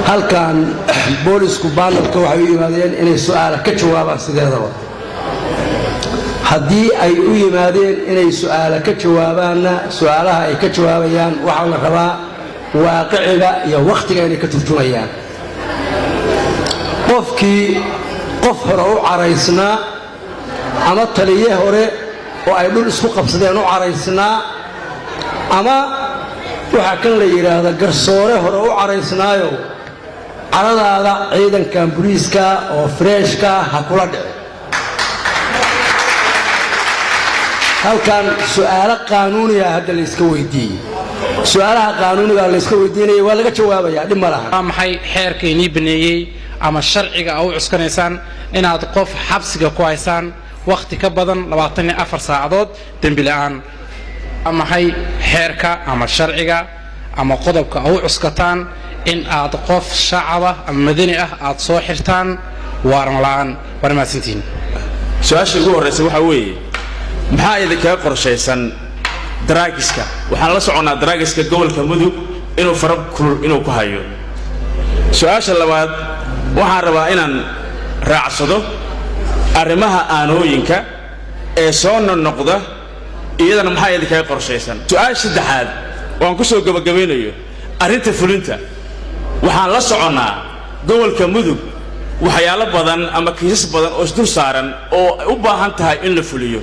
Halkan boolisku panelka waxay u yimaadeen inay su'aala ka jawaabaan. Sideedaba haddii ay u yimaadeen inay su'aala ka jawaabaanna, su'aalaha ay ka jawaabayaan waxaa la rabaa waaqiciga iyo wakhtiga inay ka turjumayaan. Qofkii qof hore u caraysnaa ama taliye hore oo ay dhul isku qabsadeen u caraysnaa, ama waxaa kan la yidhaahda garsoore hore u caraysnaayo, caradaada ciidankan boliiska oo freshka ha kula dhici. Halkan su'aalo qaanuuniga hadda layska weydiiyey, su'aalaha qaanuuniga layska weydiinaya waa laga jawaabayaa, dhib ma laha. Waa maxay xeerka inii baneeyey ama sharciga a u cuskanaysaan inaad qof xabsiga ku haysaan wakhti ka badan 24 saacadood dembi la'aan? Waa maxay xeerka ama sharciga ama qodobka a u cuskataan in aad qof shacaba ama madani ah aad soo xirtaan waaran la'aan? Waana mahadsantihiin. Su-aasha ugu horraysa waxaa weeye: maxaa idinkaga qorshaysan drugska? Waxaan la soconnaa drugska gobolka Mudug inuu fara kulul inuu ku hayo. Su-aasha labaad waxaan rabaa inaan raacsado arrimaha aanooyinka ee soo noqnoqda, iyadana maxaa idinkaga qorshaysan? Su-aasha saddexaad oo aan ku soo gebagabaynayo arrinta fulinta: waxaan la soconnaa gobolka Mudug waxyaalo badan ama kiisas badan oo isdul saaran oo ay u baahan tahay in la fuliyo.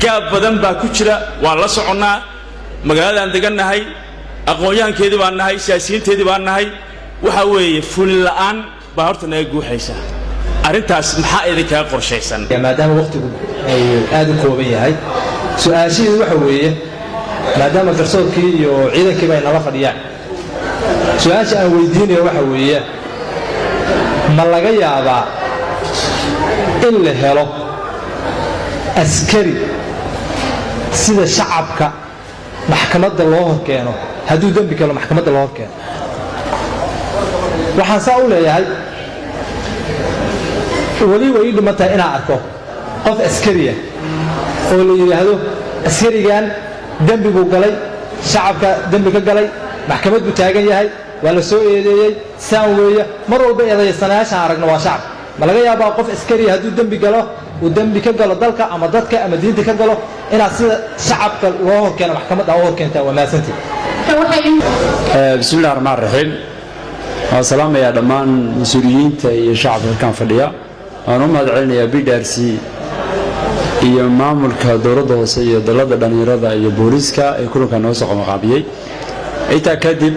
Gaab badan baa ku jira, waan la soconnaa. Magaaladaan degannahay, aqoon-yahankeedii baan nahay, siyaasiyiinteedii baan nahay. Waxa weeye fulin la'aan baa horta naga guuxaysa. Arrintaas maxaa idinkaga qorshaysan? Maadaama waqtigu aad u kooban yahay, su-aashaheedu waxa weeye, maadaama garsoorkii iyo ciidankiiba ay nala fadhiyaan, su-aasha aan weydiinayo waxa weeye: ma laga yaabaa in la helo askari sida shacabka maxkamadda loo horkeeno, hadduu dembi galo maxkamadda loo horkeeno? Waxaan saa u leeyahay, weli way ii dhiman tahay inaan arko qof askariya oo la yidhaahdo askarigan dembi buu galay, shacabka dembi ka galay, maxkamad buu taagan yahay, waa la soo eedeeyey, saan weeye. Mar walba eedaysanayaashaan aragno waa shacab. Ma laga yaabaa qof askariya hadduu dembi galo, uu dembi ka galo dalka ama dadka ama diinta ka galo, inaad sida shacabka loo horkeeno maxkamadda u horkeentaan? Waa mahadsantii. Bismi Illahi raxmaan raxiim. Waan salaamayaa dhammaan mas-uuliyiinta iyo shacabka halkan fadhiya. Waan u mahad celinayaa BDRC iyo maamulka dowladda hoose iyo dalladda dhallinyarada iyo booliiska ee kulanka noo soo qabanqaabiyey. Intaa kadib